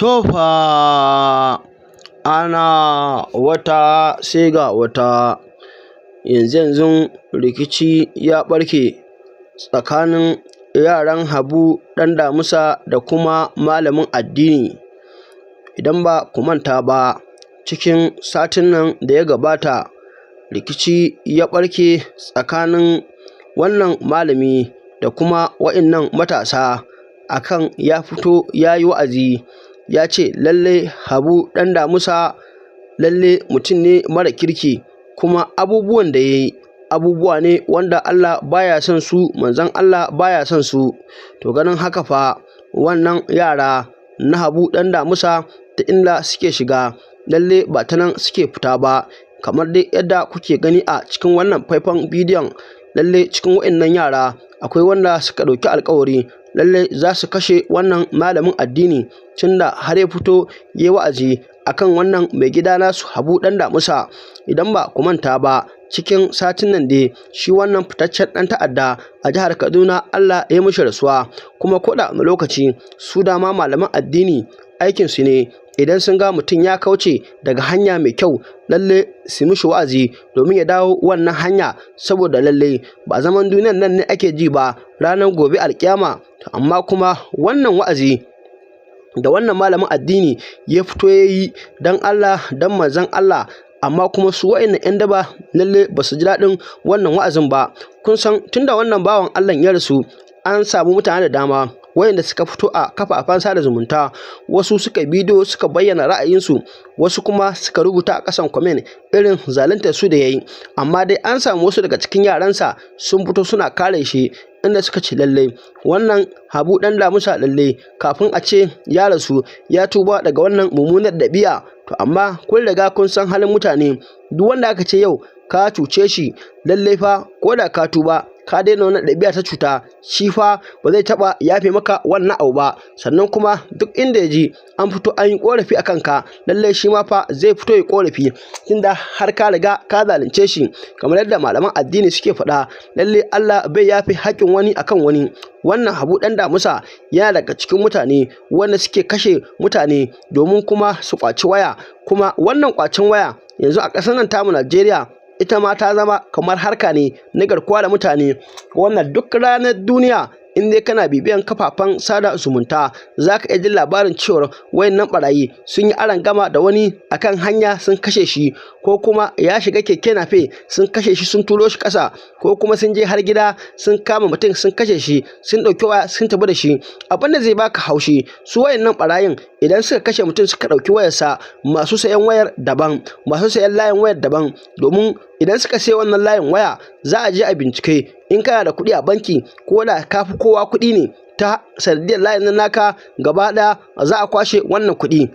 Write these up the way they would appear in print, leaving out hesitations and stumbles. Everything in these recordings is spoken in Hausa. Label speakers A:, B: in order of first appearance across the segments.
A: To fa, ana wata sai ga wata. Yanzu-yanzun rikici ya ɓarke tsakanin yaran Habu ɗan Damusa da kuma malamin addini. Idan ba ku manta ba, cikin satin nan da ya gabata, rikici ya ɓarke tsakanin wannan malami da kuma wa'innan matasa akan ya fito ya yi wa'azi, ya ce lallai Habu ɗan Damusa lalle mutum ne mara kirki, kuma abubuwan da ya yi abubuwa ne wanda Allah baya son su, manzon Allah baya son su. To ganin haka fa, wannan yara na Habu ɗan Damusa da inda suke shiga, lalle ba ta nan suke fita ba. Kamar dai yadda kuke gani a cikin wannan faifan bidiyon, lalle cikin wa'innan yara akwai wanda suka ɗauki alƙawari lalle za su kashe wannan malamin addini, tunda har ya fito ya yi wa'azi akan wannan mai gida nasu Habu ɗan Damusa. Idan ba ku manta ba, cikin satin nan dai shi wannan fitaccen ɗan ta'adda a jihar Kaduna Allah ya mishi rasuwa. Kuma ko da lokaci su dama malaman addini aikinsu ne, idan sun ga mutum ya kauce daga hanya mai kyau, lalle su mishi wa'azi domin ya dawo wannan hanya, saboda lalle ba zaman duniyan nan ne ake ji ba, ranar gobe alƙiyama. Amma kuma wannan wa'azi da wannan malamin addini ya fito ya yi don Allah, don manzon Allah, amma kuma su wa'innan 'yan daba lalle ba su ji daɗin wannan wa'azin ba. Kun san tunda wannan bawan Allah ya rasu, an samu mutane da dama wayanda suka fito a kafafen sada zumunta, wasu suka bidiyo suka bayyana ra'ayinsu, wasu kuma suka rubuta a ƙasan comment irin zaluntar su da yayi. Amma dai an samu wasu daga cikin yaransa sun fito suna kare shi, inda suka ce lalle wannan Habu ɗan Damusa lalle kafin a ce ya rasu ya tuba daga wannan mummunar ɗabi'a. To amma kun riga kun san halin mutane, duk wanda aka ce yau ka cuce shi, lalle fa ko da ka tuba ka daina wannan ɗabi'a ta cuta, shi fa ba zai taɓa yafe maka wannan abu ba. Sannan kuma duk inda ya ji an fito an yi ƙorafi a kanka, lallai shi ma fa zai fito ya ƙorafi, tunda har ka riga ka zalunce shi. Kamar yadda malaman addini suke faɗa, lallai Allah bai yafe haƙƙin wani akan wani. Wannan Habu ɗan Damusa yana daga cikin mutane wanda suke kashe mutane domin kuma su ƙwaci waya. Kuma wannan ƙwacen waya yanzu a ƙasar nan tamu Najeriya, ita ma ta zama kamar harka ne na garkuwa da mutane. Wannan duk ranar duniya, in dai kana bibiyan kafafen sada zumunta, za ka iya jin labarin cewar wayannan ɓarayi sun yi arangama da wani akan hanya sun kashe shi, ko kuma ya shiga keke nape sun kashe shi, sun turo shi ƙasa, ko kuma sun je har gida sun kama mutum sun kashe shi, sun ɗauki waya sun tafi da shi. Abin da zai baka haushi, su wayannan ɓarayin idan suka kashe mutum suka ɗauki wayarsa, masu sayan wayar daban, masu sayan layin wayar daban. Domin idan suka sayi wannan layin waya, za a je a bincike in kana da kuɗi a banki, ko da ka fi kowa kuɗi ne, ta sanadiyar layin nan naka gaba ɗaya za a kwashe wannan kuɗi.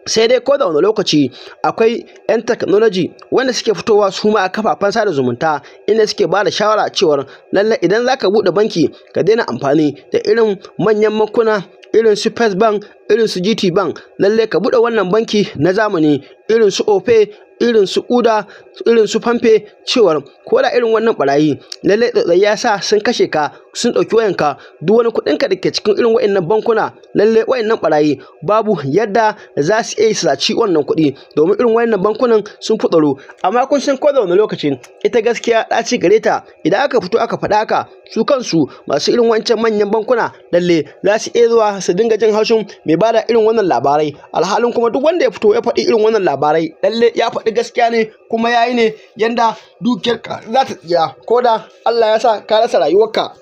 A: Sai dai ko da wani lokaci akwai 'yan technology wanda suke fitowa su ma a kafafen sada zumunta, inda suke ba da shawara cewar lallai idan za ka buɗe banki, ka daina amfani da irin manyan bankuna irin su First Bank, irin su GT Bank. Lallai ka buɗe wannan banki na zamani irin su Opay, irin su Kuda, irin su Palmpay, cewar ko da irin wannan ɓarayi lallai tsautsayi ya sa sun kashe ka, sun ɗauki wayanka, duk wani kuɗinka da ke cikin irin wa'innan bankuna, lallai wa'innan ɓarayi babu yadda za su iya su saci wannan kuɗi, domin irin wa'innan bankunan sun fi tsaro. Amma kun san ko da wani lokaci ita gaskiya ɗaci gare ta. Idan aka fito aka faɗa haka, su kansu masu irin wancan manyan bankuna lalle za su iya zuwa su dinga jin haushin mai bada irin wannan labarai. Alhalin kuma duk wanda ya fito ya faɗi irin wannan labarai, lalle ya faɗi gaskiya ne, kuma ya yi ne yanda dukiyarka za ta tsira ko da Allah ya sa ka rasa rayuwarka.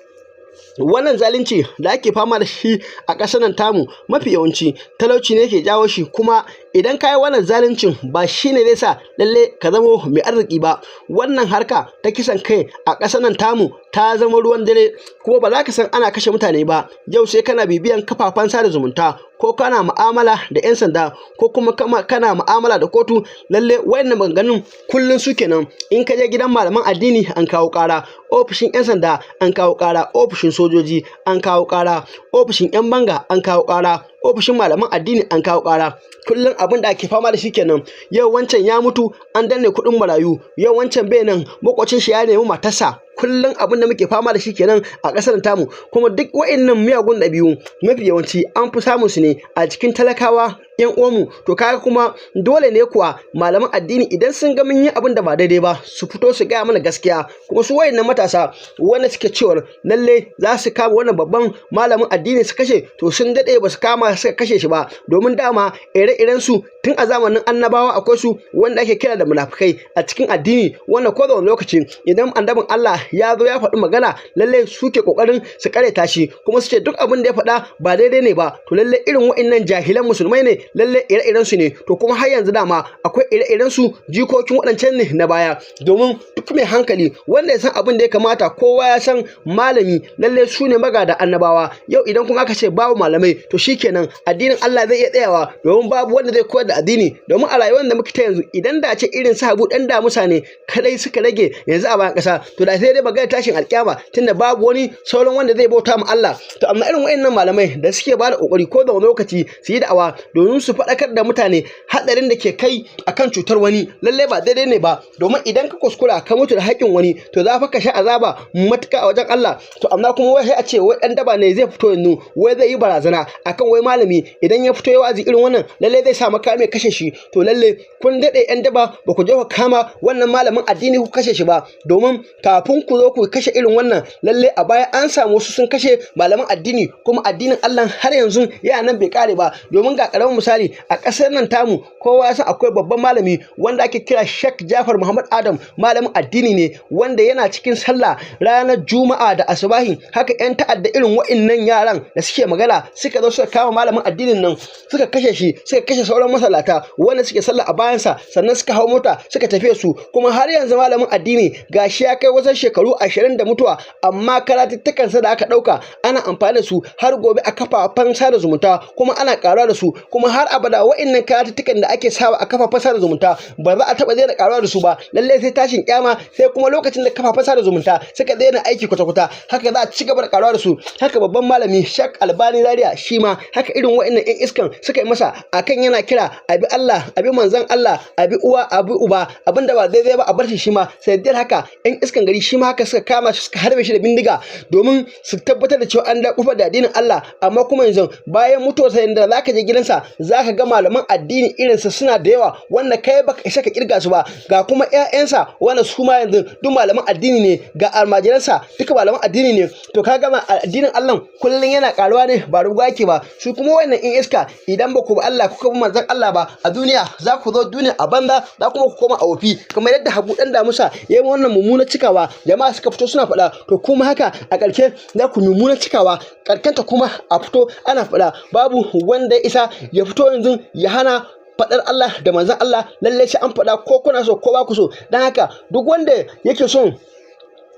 A: Wannan zalunci da ake fama da shi a ƙasar nan tamu, mafi yawanci talauci ne ke jawo shi. Kuma idan ka yi wannan zaluncin, ba shi ne zai sa lalle ka zamo mai arziki ba. Wannan harka ta kisan kai a ƙasar nan tamu ta zama ruwan dare, kuma ba za ka san ana kashe mutane ba yau sai kana bibiyan kafafen sada zumunta, ko kana mu'amala da 'yan sanda, ko kuma kana mu'amala da kotu. Lalle wayannan maganganun kullum su kenan. In ka je gidan malaman addini, an kawo ƙara; ofishin 'yan sanda, an kawo ƙara; ofishin sojoji, an kawo ƙara; ofishin 'yan banga, an kawo ƙara; ofishin malaman addini, an kawo ƙara. Kullum abin da ake fama da shi kenan. Yau wancan ya mutu, an danne kuɗin marayu. Yau wancan bai nan, maƙocin shi ya nemi matarsa. Kullum abin da muke fama da shi kenan a ƙasar tamu. Kuma duk wa'innan miyagun ɗabi'u mafi yawanci an fi samun su ne a cikin talakawa 'yan uwanmu. To kaga kuma dole ne kuwa malaman addini, idan sun ga mun yi abin da ba daidai ba, su fito su gaya mana gaskiya. Kuma su wayannan matasa wanda suke cewar lalle za su kama wannan babban malamin addini su kashe, to sun daɗe ba su kama suka kashe shi ba, domin dama ire-iren su tun a zamanin annabawa akwai su, wanda ake kira da munafukai a cikin addini, wanda ko da wani lokaci idan annabin Allah ya zo ya faɗi magana, lalle suke kokarin su kareta shi, kuma su ce duk abin da ya faɗa ba daidai ne ba. To lalle irin wa'annan jahilan musulmai ne, lalle ire-iren su ne. To kuma har yanzu dama akwai ire-iren su, jikokin waɗancan ne na baya. Domin duk mai hankali wanda ya san abin da ya kamata, kowa ya san malami lalle su ne magada annabawa. Yau idan kuma aka ce babu malamai, to shikenan, addinin Allah zai iya tsayawa, domin babu wanda zai koyar da addini. Domin a rayuwar da muke ta yanzu, idan da ce irin su Habu Dan Damusa ne kadai suka rage yanzu a bayan ƙasa, to da sai dai magana tashin alƙiyama, tunda babu wani sauran wanda zai bauta ma Allah. To amma irin wayannan malamai da suke ba da kokari ko da wani lokaci su yi da'awa domin su faɗakar da mutane haɗarin da ke kai akan cutar wani, lalle ba daidai ne ba. Domin idan ka kuskura ka mutu da haƙƙin wani, to za fa ka sha azaba matuƙa a wajen Allah. To amma kuma wai sai a ce wai ɗan daba ne zai fito yanzu, wai zai yi barazana akan wai malami idan ya fito ya wa'azi irin wannan, lalle zai sa makami ya kashe shi. To lalle kun daɗe 'yan daba ba ku je ku kama wannan malamin addini ku kashe shi ba, domin kafin ku zo ku kashe irin wannan, lalle a baya an samu wasu sun kashe malaman addini, kuma addinin Allah har yanzu yana nan bai kare ba. Domin ga karamin misali a ƙasar nan tamu, kowa ya san akwai babban malami wanda ake kira Sheikh Jafar Muhammad Adam. Malamin addini ne wanda yana cikin sallah ranar Juma'a da asubahi haka 'yan ta'adda irin wa'innan yaran da suke magana suka zo suka kama malamin addinin nan, suka kashe shi, suka kashe sauran masallata wanda suke sallah a bayansa, sannan suka hau mota suka tafi su. Kuma har yanzu malamin addini gashi ya kai wasan shekaru 20 da mutuwa, amma karatuttukansa da aka ɗauka ana amfani da su har gobe a kafafen sada zumunta, kuma ana ƙaruwa da su. Kuma har abada wa'innan karatuttukan da ake sawa a kafafen sada zumunta ba za a taɓa daina ƙaruwa da su ba. Lallai sai tashin kyama, sai kuma lokacin da kafafen sada zumunta suka daina aiki kwata-kwata, haka za a ci gaba da ƙaruwa da su. Haka babban malami Sheikh Albani Zaria, shi ma haka irin wa'innan 'yan iskan suka yi masa akan yana kira a bi Allah, a bi manzon Allah, a bi uwa, a bi uba, abinda ba daidai ba a bar shi. Shi ma sai dai haka 'yan iskan gari shi ma haka suka kama shi, suka harbe shi da bindiga domin su tabbatar da cewa an da kufar da addinin Allah. Amma kuma yanzu bayan mutuwarsa, yanda zaka je gidansa zaka ga malaman addini irinsa suna da yawa wanda kai baka isa ka kirga su ba. Ga kuma ƴaƴansa wanda su ma yanzu duk malaman addini ne, ga almajiransa duka malaman addini ne. To ka gama, addinin Allah kullum yana karuwa ne, ba ruwa yake ba. Su kuma wannan in iska, idan ba ku bi Allah kuka bi manzon Allah ba a duniya, za ku zo duniya a banza, za kuma ku koma a wofi, kamar yadda Habu Dan Damusa ya yi wannan mummuna cikawa, jama'a suka fito suna faɗa. To kuma haka a ƙarshe za ku mummuna cikawa, ƙarkenta kuma a fito ana faɗa. Babu wanda ya isa ya fito yanzu ya hana faɗar Allah da manzon Allah. Lallai sai an faɗa, ko kuna so ko ba ku so. Don haka duk wanda yake son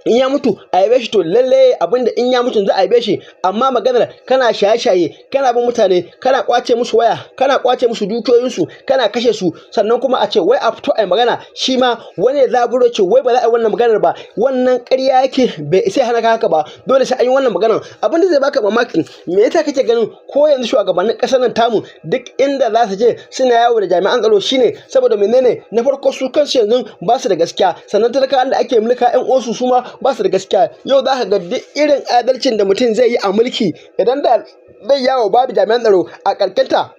A: in ya mutu a yabe shi, to lalle abinda in ya mutu za a yabe shi. Amma maganar kana shaye-shaye, kana bin mutane, kana kwace musu waya, kana kwace musu dukiyoyinsu, kana kashe su, sannan kuma a ce wai a fito a yi magana, shi ma wani ya zaburo ce wai ba za a yi wannan maganar ba, wannan ƙarya yake, bai sai hana ka haka ba. Dole sai an yi wannan maganar. Abinda zai baka mamaki, me yasa kake ganin ko yanzu shugabannin ƙasar nan tamu duk inda za su je suna yawo da jami'an tsaro? Shine saboda menene? Na farko, su kansu yanzu ba su da gaskiya, sannan talakawan da ake mulka ƴan uwansu su ma ba su da gaskiya. Yau za ka ga duk irin adalcin da mutum zai yi a mulki, idan da zai yawo babu jami'an tsaro, a ƙarƙenta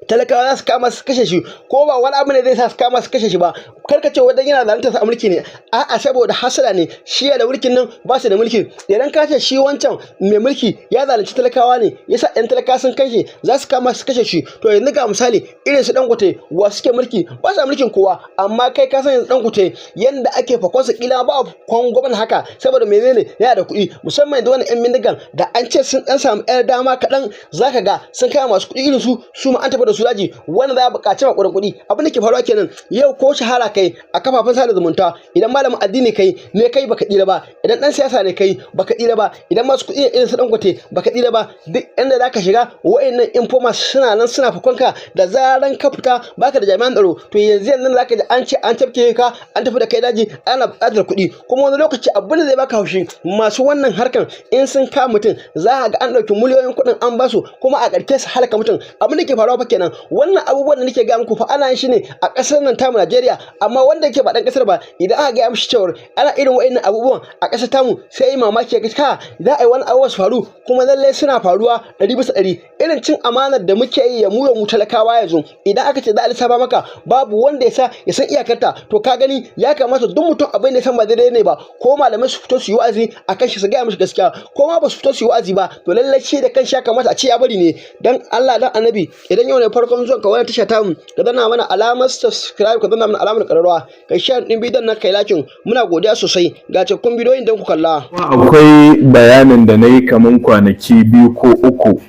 A: talakawa za su kama su kashe shi. Ko ba wani abu ne zai sa su kama su kashe shi ba, kar ka ce wadan yana zalunta su a mulki ne. A'a, saboda hasada ne. Shi da mulkin nan, ba su da mulki. Idan ka ce shi wancan mai mulki ya zalunci talakawa ne yasa yan talakawa sun kashe, za su kama su kashe shi. To yanzu ga misali irin su Dangote, wa suke mulki? Ba sa mulkin kowa, amma kai ka san yanzu Dangote yanda ake fakonsa, kila ba kwan gwamnati haka. Saboda menene? Yana da kuɗi. Musamman yanzu wannan yan bindigan da an ce sun dan samu yar dama kaɗan, zaka ga sun kama masu kuɗi irin su, su ma an tafi da su daji, wanda za a buƙaci maƙudan kuɗi. Abin da ke faruwa kenan. Yau ko shahara kai a kafafen sada zumunta, idan malamin addini kai ne kai, baka tsira ba. Idan dan siyasa ne kai, baka tsira ba. Idan masu kuɗi irin su Dangote, baka tsira ba. Duk inda zaka shiga, wa'annan informers suna nan suna fakonka. Da zaran ka fita baka da jami'an tsaro, to yanzu yanzu zaka ji an ce an tafke ka, an tafi da kai daji, ana buƙatar kuɗi. Kuma wani lokaci abin da zai baka haushi, masu wannan harkan in sun kama mutum, za ka ga an ɗauki miliyoyin kuɗin an basu, kuma a ƙarshe su halaka mutum. Abin da ke faruwa fa kenan. kenan. Wannan abubuwan da nake gaya muku fa ana yin shi ne a ƙasar nan tamu Najeriya, amma wanda yake ba ɗan ƙasar ba, idan aka gaya mishi cewar ana irin wa'innan abubuwan a ƙasar tamu, sai yi mamaki ya ga ka za a yi wani abubuwa su faru. Kuma lallai suna faruwa 100%. Irin cin amanar da muke yi ya mu ya mu talakawa yanzu, idan aka ce za a lissafa maka, babu wanda ya sa ya san iyakarta. To ka gani, ya kamata duk mutum abin da ya san ba daidai ne ba, ko malamai su fito su yi wa'azi a kan shi, su gaya mishi gaskiya, ko ma ba su fito su yi wa'azi ba, to lallai shi da kanshi ya kamata a ce ya bari ne. Dan Allah dan Annabi, idan yau ne farkon zuwan ka wannan tasha tamu, ka danna mana alamar subscribe, ka danna mana alamar ƙararrawa, kai share din bidiyon nan, kai like. Muna godiya sosai. Ga cikakkun bidiyoyin don ku kalla.
B: Akwai bayanin da na yi kaman kwanaki 2 ko 3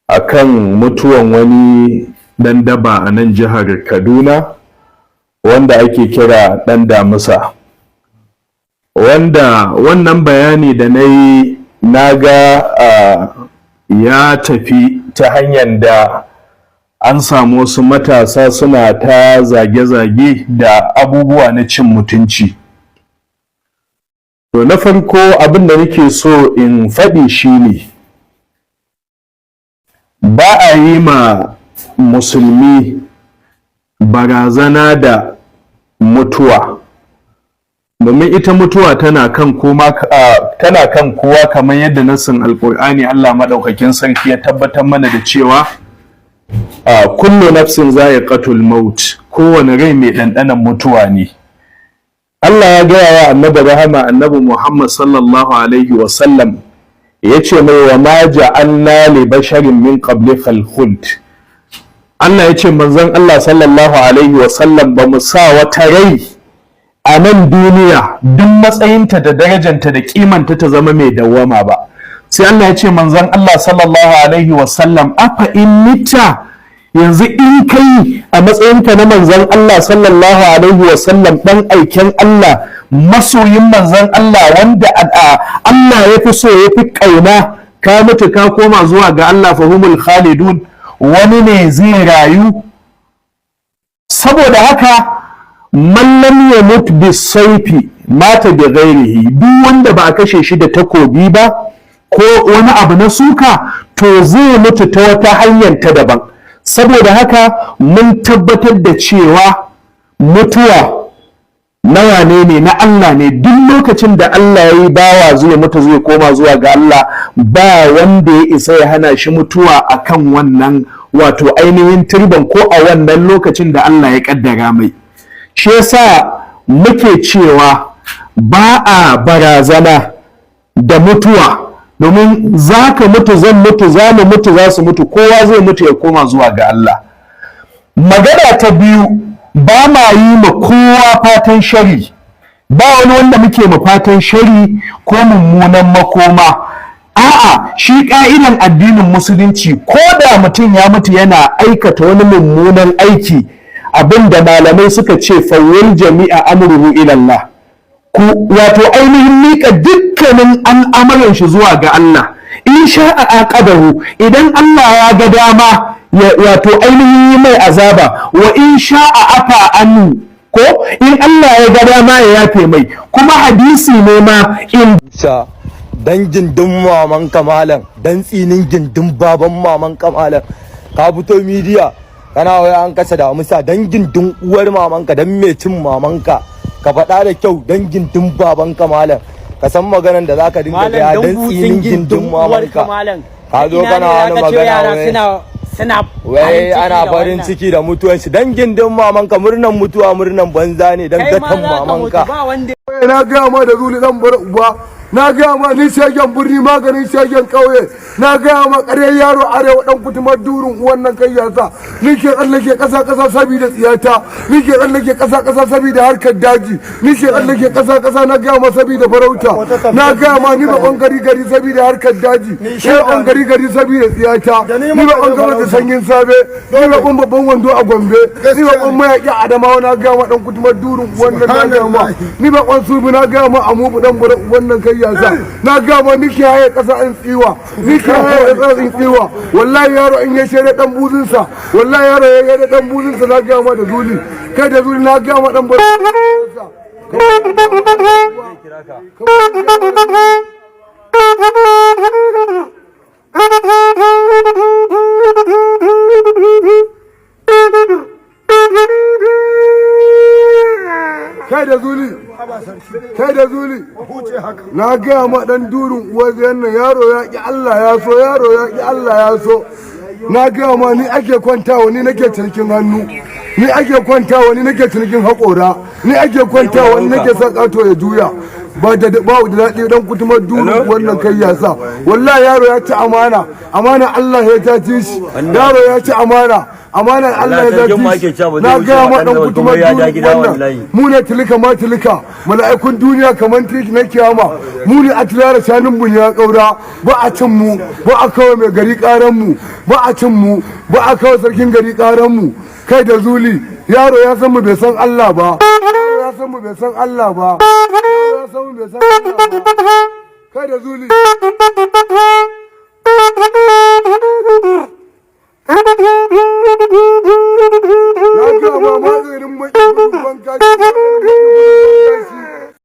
B: akan mutuwan wani ɗan daba a nan jihar Kaduna wanda ake kira Ɗan Damusa. Wanda wannan bayani da na yi, na ga ya tafi ta hanyar da an samu wasu matasa suna ta zage-zage da abubuwa na cin mutunci. To, na farko abin da nake so in faɗi shine, ba a yi ma musulmi barazana da mutuwa, domin ita mutuwa tana kan koma, tana kan kowa, kamar yadda nassin Alƙur'ani Allah maɗaukakin sarki ya tabbatar mana da cewa kullu nafsin za'iqatul maut, kowane rai mai ɗanɗanon mutuwa ne. Allah ya gaya wa Annabi rahama, Annabi Muhammad sallallahu alaihi wa sallam, ya ce mai wa ma ja'alna li basharin min qablikal khuld. Allah ya ce manzon Allah sallallahu alaihi wa sallam, ba mu sa wata rai a nan duniya, duk matsayinta da darajanta da kimanta, ta zama mai dawwama ba. Sai Allah ya ce manzon Allah sallallahu alaihi wa sallam, afa in mitta, yanzu in kai a matsayinka na manzon Allah sallallahu alaihi wa sallam, dan aiken Allah, masoyin manzon Allah, wanda Allah ya fi so, ya fi ƙauna, ka mutu ka koma zuwa ga Allah, fahumul khalidun, wani ne zai rayu? Saboda haka, man lam yamut bisaifi mata bi ghairihi. Duk wanda ba a kashe shi da takobi ba ko wani abu na suka, to zai mutu ta wata hanyar ta daban. Saboda haka mun tabbatar da cewa mutuwa na wane ne? Na Allah ne. Duk lokacin da Allah ya yi bawa zai mutu, zai koma zuwa ga Allah, ba wanda ya isa ya hana shi mutuwa akan wannan wato ainihin turban ko a wannan lokacin da Allah ya kaddara mai. Shi yasa muke cewa ba a barazana da mutuwa, domin za ka mutu, zan mutu, za mu mutu, za su mutu, kowa zai mutu ya koma zuwa ga Allah. Magana ta biyu, ba ma yi ma kowa fatan shari. Ba wani wanda muke ma fatan shari ko mummunan makoma. A'a, shi ka'idan addinin Musulunci, ko da mutum ya mutu yana aikata wani mummunan aiki, abinda malamai suka ce, fawwil jami'a amruhu ila Allah, ku wato ainihin miƙa dukkanin al'amuran shi zuwa ga Allah. In sha'a aqabahu, idan Allah ya ga dama ya wato ainihin yi mai azaba, wa in sha'a afa anhu, ko in Allah ya ga dama ya yafe mai. Kuma hadisi ne ma in
C: Sa dan gindin maman kamalan, dan tsinin gindin baban maman kamalan, ka fito midiya kana wai an kasa Damusa. Dan gindin uwar mamanka, dan mai cin mamanka, ka faɗa da kyau. Dan gindin baban kamalan, ka san maganan da zaka dinga
D: Malam,
C: gaya.
D: dan
C: Dan
D: butsin
C: tsinin gindin
D: gindin uwar
C: mamanka,
D: kamalan.
C: ka zo
D: Ina
C: kana
D: ne
C: wani
D: zaka ce
C: magana
D: yara
C: wai
D: suna
C: wai
D: farin ciki
C: ana
D: da
C: farin
D: wannan.
C: ciki da mutuwan shi. Dan gindin mamanka, murnan mutuwa murnan banza ne, dan
D: Kai ma
C: gatan
D: za ka mutu,
C: mamanka.
D: ba wanda
E: Na gaya ma da zuli dan bar uba. Na gaya ma ni shegen birni maganin shegen ƙauye. Na gaya ma ƙaryar yaro arewa dan kutumar durin uwan nan kai yasa ni ke tsallake ƙasa ƙasa saboda tsiyata, ni ke tsallake ƙasa ƙasa saboda harkar daji, ni ke tsallake ƙasa ƙasa, na gaya ma, saboda farauta. Na gaya ma ni ba gari gari saboda harkar daji, ni ba gari gari saboda tsiyata, ni ba gaba da sanyin safe, ni ba babban wando a Gombe, ni ba mayaƙi a Adamawa. Na gaya ma dan kutumar durin uwan nan. Na gaya ma ni ba kwan subi. Na gaya ma amubu dan bara wannan kai yasa. Na gaya ma ni ke haye kasa in tsiwa, ni ke haye kasa in tsiwa. Wallahi yaro in ya shere dan buzinsa, wallahi yaro ya shere dan buzinsa. Na gaya ma da zuli, kai da zuli. Na gaya ma dan bara. Kai da zuli, kai da zuli, na gaya ma dan durin uwar nan, yaro ya ki Allah ya so, yaro ya ki Allah ya so. Na gaya ma, ni ake kwantawa, ni nake cinikin hannu, ni ake kwantawa, ni nake cinikin haƙora, ni ake kwantawa, ni nake sa ƙato ya juya. Ba da ba da daɗi, dan kutumar duru wannan kai ya sa. Wallahi yaro ya ci amana, amana Allah ya ta ci shi. Yaro ya ci amana, amana Allah ya ta ci shi. Na gaya ma, dan kutumar duru wannan, mu ne tilika ma tilika mala'ikun duniya kamar tiliki na kiyama. Mu ne a tilara shanun buniya kaura. Ba a cin mu, ba a kawo mai gari karan mu, ba a cin mu, ba a kawo sarkin gari karan mu. Kai da zuli, yaro ya san mu bai san Allah ba, yaro ya san mu bai san Allah ba, yaro ya san mu bai san Allah ba. Kai da zuli.